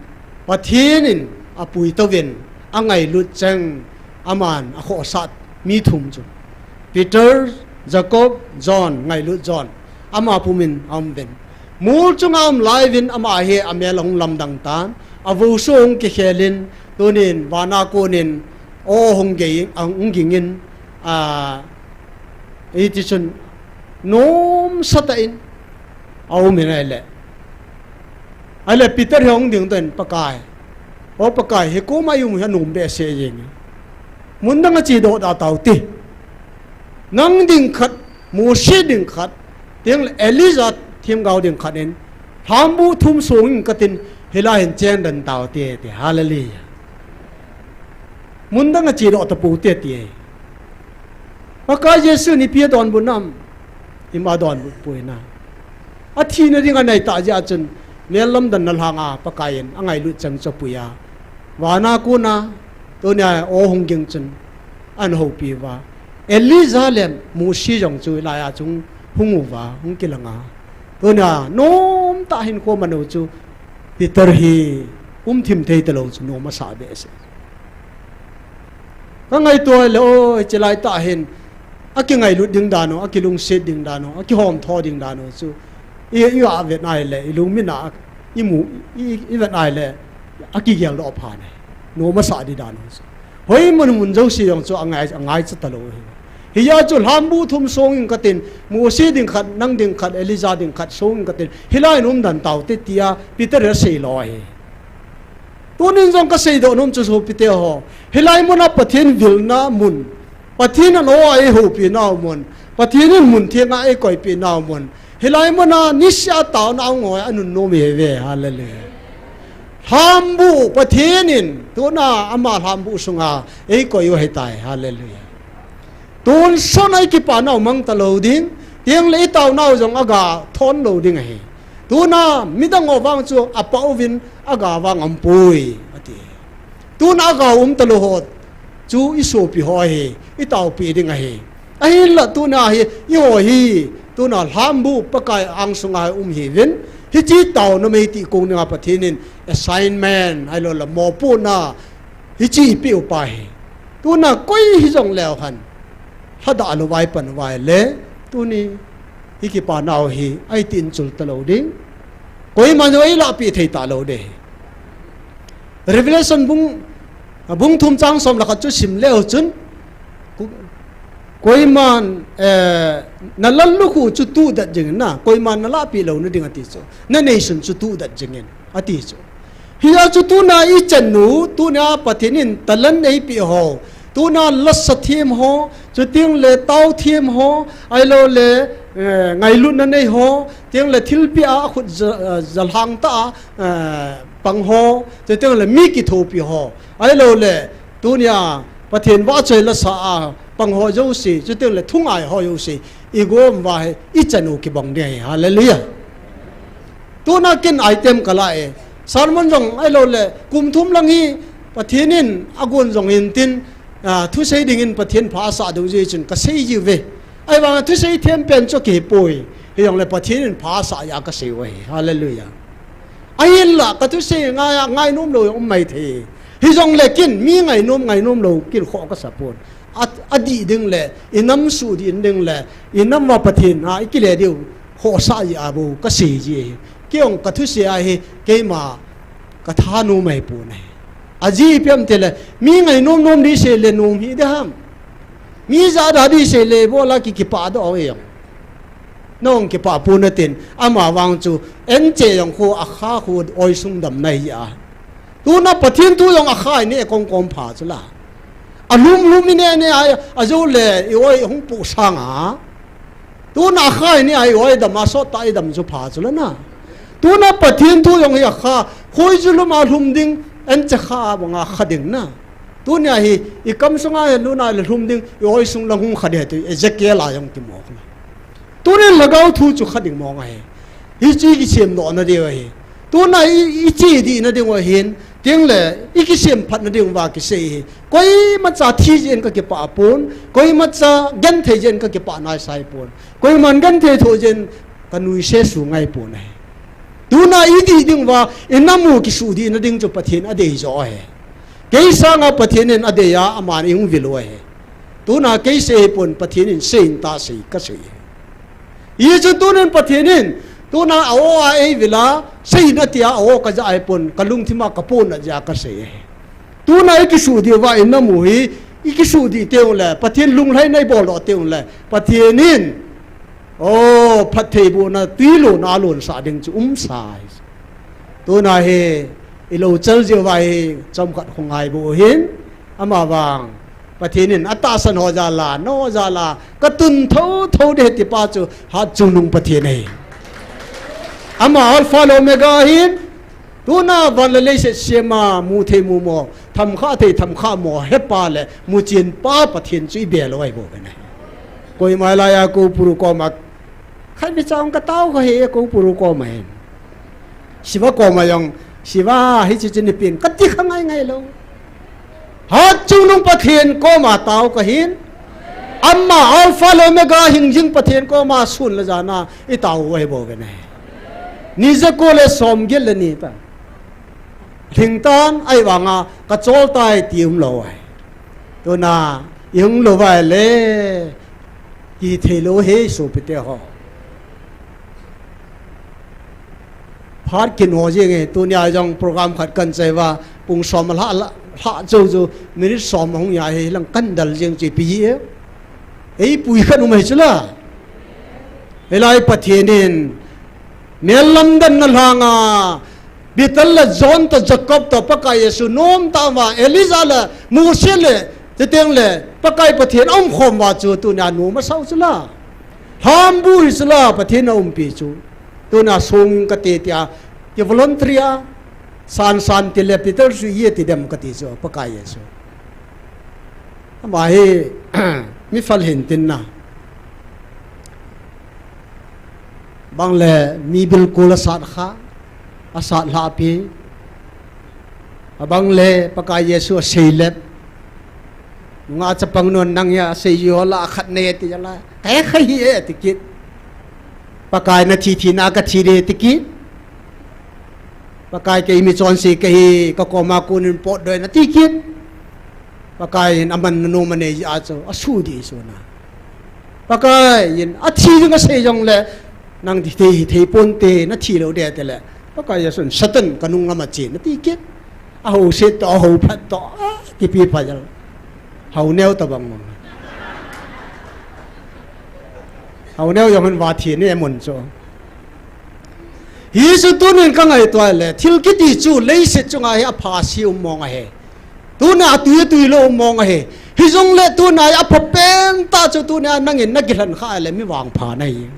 Pathen in apuitouvin angailut cheng, aman akhohsah mi thum chu, Peter, Jacob, John, ngailut John, ama pumin aumuvin. Mol chunga aum laiyuvin ama hi amel ahung lamdang tan, avouso ahung kikhelin, tunin vana konin aw hung gei, ahung gingin, a, hitichun nomsatah in aumin ahile, ahile Peter hi ahung dingdoh in, Pakai, O Pakai, hikoma i um hi anom behseh jenge. Mun dang a chedoh da taute. Nang ding khat, Mose ding khat, tengle Elijah themgao ding khat in, lhambuh thum song inge katin, hilai hin cheng den taute, ati. Hallelujah. Mun dang a chedoh tapoute, ati. Pakai Jesun ipi adonbut nam, ima donbut poi na. Athina ding anai tah jeh a chun, mel lamdanna lhanga Pakai in angailut cheng chu apui a, vana kona, tunia aw hung ging chun, ana houpi uva. Elijah le Mose jong chu hilai a chu hung uva, hung kilanga. Tunia nomtah hinkho man u chu Peter hi umthim thei talou chu nom asah behseh. Kangaito le, o, hiche laitah hin, akingailut ding dan u, akilungset ding dan u, akihomtho ding dan u chu, i, i vet ahile, ilungmina, imu, i, i vet ahile, akigeldoh phat e. Nom asah ding dan u chu. Hoimun mun jouse jong chu angai, angaicha talou ahi. Hijeh a chu lhambuh thum song inge katin, Mose ding khat, nang ding khat, Elijah ding khat song inge katin, hilai in umden taute tia Peter in asei lou ahi. Tunin jong kaseidoh nom chu sopite ho, hilai muna Pathen vilna mun, Pathen in aw eihoupinau mun, Pathen in mun thenga eikoipinau mun, hilai muna niseh a taona angoi anunnom ihiuve. Hallelujah. Lhambuh Pathen in tuna ama lhambuh sunga eikoi u ahitai. Hallelujah. Tonsot a ikipanau mang talou ding, tengle itaonau jong aga thon lou ding ahi. Tuna midang ho vang chu apah uvin aga vang aumpoi, ati. Tuna aga um talou ho chu isopi ho ahi, itaopi ding ahi. Ahinla tuna hi, eiho hi, tuna lhambuh Pakai angsunga hi um ihiuvin, hiche taona meitih kong dinga Pathen in assignment, ahiloule mopohna, hiche eipeh u pa hi. Tuna koi hijongleu hen, lhadah louva ipan uva ahile, tuni ikipanau hi aiti inchul talou ding. Koiman jong eilahpeh thei talou ding. Revelation bung, bung thum chang som le khat chu sim leu chun, ku-, Koiman, eh, na lallukhuh chu tuh det jingin na, koiman na lahpeh louna ding ati chu. Na neisun chu tuh det jingin, ati chu. Hia chu tuna i chan u, tuna Pathen in talent eipeh ho, tuna lasa them ho, chuteng le tao them ho, ahilou le, eh, ngailutna nei ho, teng le thilpeh a khut ja-, eh, jalhang tah a, eh, pang ho, chuteng le mi kithopi ho, ahilou le, tunia Pathen vahchoi lasa a pang ho jouse, chuteng le thungai ho jouse, i gom uva hi i chan u kibang ding ahi. Hallelujah. Tuna ken item ka la e. Sermon jong ahilou le, kum thum lang hi Pathen in agon jong hintin, ah, thusei dingin Pathen pha asah diu jeh chun ka sei jiuve. Ahivang thusei them pen chu kihi poi. Hijongle Pathen in pha asah a ka sei u ahi. Hallelujah. Ahinla, ka thusei ngai a, ngainom lou jong um maithei. Hijongle ken, mi ngainom, ngainom lou, ken khoh ka sa pon. A, adih ding le, i nam suhdih ding le, i nam uva Pathen a i kile diu, khohsah jeh a bou ka sei ji ahi. Kei jong ka thusei a hi, keima ka thanom ahi pon ahi. Ajeh ipi ham itile, mi ngainom nom ding sei le nom hih ding ham. Mi jahda ding sei le bol a ki, kipah doh e jong. Nang kipah pon natin, ama vang chu, anche jong khu, akha khu, oisung damna ahi a. Tuna Pathen thu jong akha i neh kong kom pha chu la. Alhum lhum i neh neh a, ajou le i oi hung puh sang a. Tuna akha i neh a, i oi dam a, sot tah i dam chu pha chu la na. Tuna Pathen thu jong hi akha, khoiju lum a lhum ding, anche kha banga kha ding na. Tunia hi, i kam sunga hi luna le lhum ding, i oisung lang hung kha ding ahi ti, Ezekiel a jong kimo kha. Tunin lhagao thu chu kha ding mong ahi. Hichu i kisem dohna diu ahi. Tuna i, i che dihna diu ahin, teng le, i kisem phatna diu va kisei hi. Koimacha thi jeh in ka kipah pon, koimacha genthei jeh in ka kipah naisai pon. Koiman genthei thoh jeh in ka nuisat su ngai pon ahi. Tuna i dih diu va, i nam u kisuhdihna ding chu Pathen adei joh ahi. Kei sanga Pathen in adei a, aman eihung vil u ahi. Tuna kei sei hipon Pathen in sei in ta sei ka sei. Hichu tunin Pathen in, tuna a-o a eivil a, sei in ati a, a-o ka ja ahipon, ka lungthim a ka pon a ja ka sei ahi. Tuna i kisuhdih uva i nam u hi, i kisuhdih teng le, Pathen lunglhaina i bol doh teng le, Pathen in, o, phattheibohna, twi lona a lonsah ding chu um sai. Tuna hi, i lo chal jeh uva hi, chomkhat khongai bou hin, ama vang, Pathen in atahsan ho jal a, nang ho jal a, ka tun thotho ding ahi ti pa chu, Hatchungnung Pathen ahi. Ama Alpha le Omega ahin, tuna van le leiset sem a, mu thei mumo, tham kha thei tham kha mo, hepa le muchen pa Pathen chu i bel u ahi bou ve na. Koima lai a ko puru koma, khat vecha jong ka tao kha hih e ko puru koma hin. Siva koma jong, Siva hiche chu nei pen, ka ti kha ngai ngai lou. Hatchungnung Pathen koma tao ka hin. Ama Alpha le Omega hingjing Pathen koma sun le jan a i tao u ahi bou ve na. Ni jako le som get le ni ta. Lhing tan ahivanga ka chol tai ti um lou ahi. Tuna, i hung lou vai le, kithei lou hi sopite ho. Phat kino jing e, tunia jong program khat kan chai uva, pung som a lha, lha, lha jou jou, minute som a hung ja hi lang kan dal jing chu ipi e. Ei pui khat um ahi chu la. Hilai Pathen in, mel lamdanna lhanga, Peter le John toh Jacob toh Pakai Jesu nom tah uva, Elijah le Mose le, chuteng le, Pakai Pathen a um khom uva chu tunia nom asah u chu la. Lhambu hi chu la, Pathen a umpi chu. Tunia song ka te tia, ki volunteer a, san san ti le Peter chu i ti dem ka ti chu, Pakai Jesu. Ama hi, mi phal hin tin na. Bang le mi bilkul asat kha, asat lhah pi. Abang le Pakai Jesu asei lep. Nunga chapang nun nang hia asei ji ho lah a khat nei ati jala. Ka he kha hi e ati kit. Pakai na thi thina ka thi ding ati kit. Pakai kei mi chonse kahi, ka koma kon in potdoh in ati kit. Pakai in aman na nom anei jeh a chu, asuh dih sun a. Pakai in athi ding asei jong le, nang thi thei, thei ponte, na thi lou ding ati le. Pakai Jesu in Satan ka nung lam a chen ati kit. Ahou set toh, ahou phat toh, a, kipi pha jal. Hou neo tabang mong. Auneo jong hin va thi ni emun chu. Hichu tunin ka ngaito le, thil kiti chu leiset chunga hi apha si um mong ahi. Tuna atui atui lou um mong ahi. Hijongle tuna hi apha pen tah chu tuna nangin na kilhen kha le mi vangpha nahi.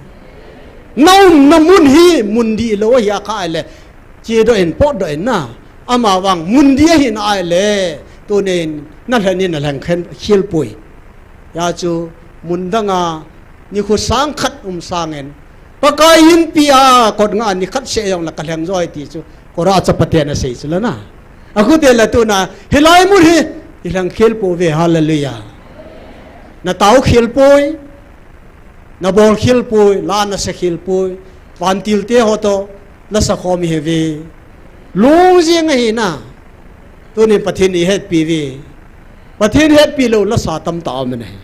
Na umna mun hi mun dihlou ahi a kha le. Chedoh in, potdoh in na. Amavang mun dih ahin ahile, tunin na lhen in na lhen khen khel poi. Hijeh chun mun danga nikho sang khat um sangin, Pakai inpi a kot nga nikhat seh jong la ka lheng joi ti chu, kora chapate na sei chu la na. Akhu te la tuna, hilai mun hi, i lheng khel pouve, hallelujah. Na tao khel poi, na bol khel poi, la na sa khel poi, vantil te ho to, la sa khom hi ve. Lung jing ahi na. Tunin Pathen i hetpi ve. Pathen hetpi lou la sa tamtah um ahi.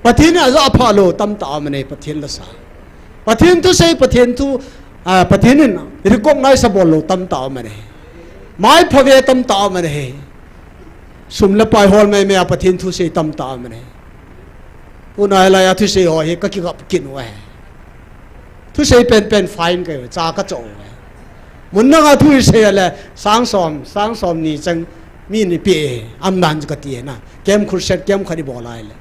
Pathen a ja pha lou tamtah um ahi, Pathen la sa. Pathen thusei, Pathen thu, ah, Pathen in recognize a bol lou tamtah um ahi. Mai pha ve tamtah um ahi. Sum le pai hol mai mai a Pathen thusei tamtah um ahi. Tuna hilai a thusei ho hi ka kigap kit u ahi. Thusei penpen fine ka hi, cha ka cho u ahi. Mun danga thusei le sang som, sang som ni chang mi ni pe, am dan ka ti na. Kem khurset, kem khat i bol ai le.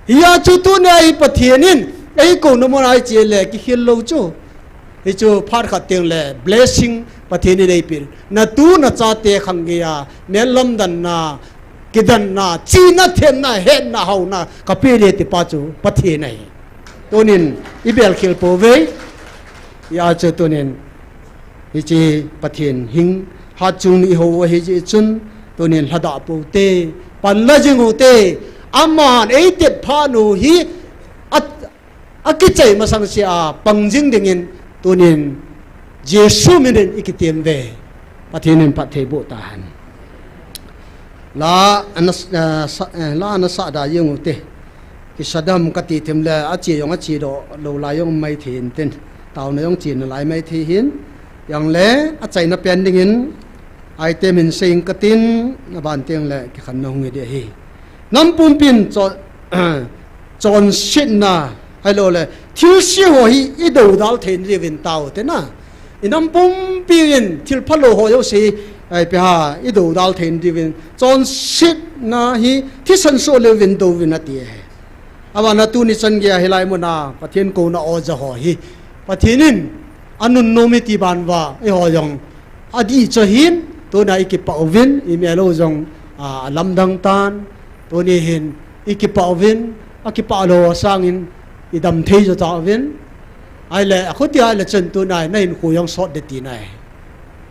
Hijeh chun tuna hi Pathen in, ei ko na mun ai che le, kikhel lou chu. Hichu phat khat teng le, blessing Pathen in ei pe. Na tu na chate khang gei a, mel lamdanna, kidanna, chihna, themna, hetna, haona, ka pe le ti pa chu Pathen ahi. Tunin, i bel khel pouve, hijeh chun tunin, hiche Pathen hing, hatchung ni i hou u ahi jeh chun, tunin lhadah pou te, pan la jing u te, aman ei tet phat u hi, a, a kichai masang sea pang jing dingin tunin Jesu minin i kitem uve. Pathen in phatthei boh tahen. La ana, eh, sa, eh, la ana sa da jeng u te. Kisa dam ka ti them le a che jong a che doh lou lai jong mai thei in tin. Taona jong che nalai mai thei hin. Jong le a chaina pen dingin item hin sei ing ka tin, aban teng le kikhen na hung hi ding ahi. Nam pumpin cho-, chonsetna, ahilou le, thilse ho hi i dodal thei diuvin tao te na. I nam pumpi in thil phalou ho jouse, ai pe ha, i dodal thei diuvin. Chonsetna hi thisan soh le uvin do uvin ati e. Aban a tuni chan gei a hilai mun a, Pathen kouna o ja ho hi. Pathen in, anunnom i ti ban uva, eiho jong. Adih chu ahin, tuna i kipah uvin, i mel u jong, a, alamdang tan, tuni hin, i kipah uvin, a kipah lou sangin, i dam thei jo tauvin. Ahile, akhuti ahile chun tuna, na hinkho jong sot ding tina ahi.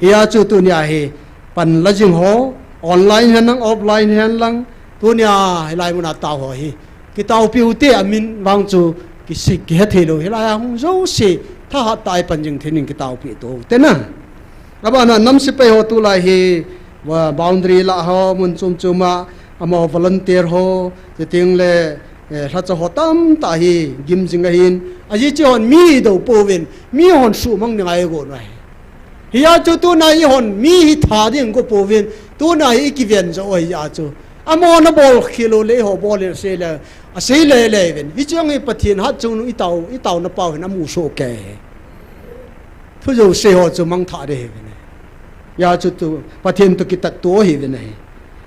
Hijeh chun tuni ahi, pan la jing ho, online hen lang, offline hen lang, tuni a, hilai mun a tao ho hi. Kitaopi u te amin vang chu kisik kihe thei lou hilai a hung jouse thahat tah a i pan jing thei in kitaopi u te na. Aban a nam sepai ho tulai hi, wa, boundary lah ho mun chom chom a amaho volunteer ho, chuteng le, eh, lhacha ho tamtah hi gim jing ahin. Ajeh chu hon mi do pouvin, mi hon sumang ni ngai gon u ahi. Hijeh chun tuna hi hon mi hi tha ding go pouvin, tuna hi i kiven jo u ahi jeh chun. Amaho na bol khel u le eiho bol in asei le, asei le le uvin. Hiche jong hi Pathen hatchungnung i tao, i taona pau hin amu soh kei. Thu jouse ho chu mangthah ding ahi uvin. Hijeh chun tu, Pathen toh kitat to ahi uvin ahi.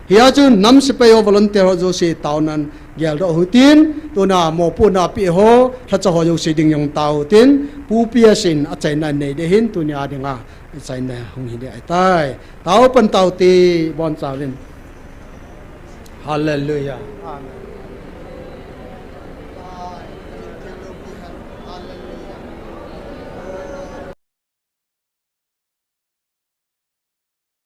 Hijeh chun nam sepai ho volunteer ho jouse taonan geldoh u hitin, tuna mopohna pe ho, lhacha ho jouse ding jong tao u hitin, Pu P S in achaina nei ding ahin, tuni a dinga achaina hung hi ding ahitai. Tao pan tao te, boncha uvin. Hallelujah. Amen.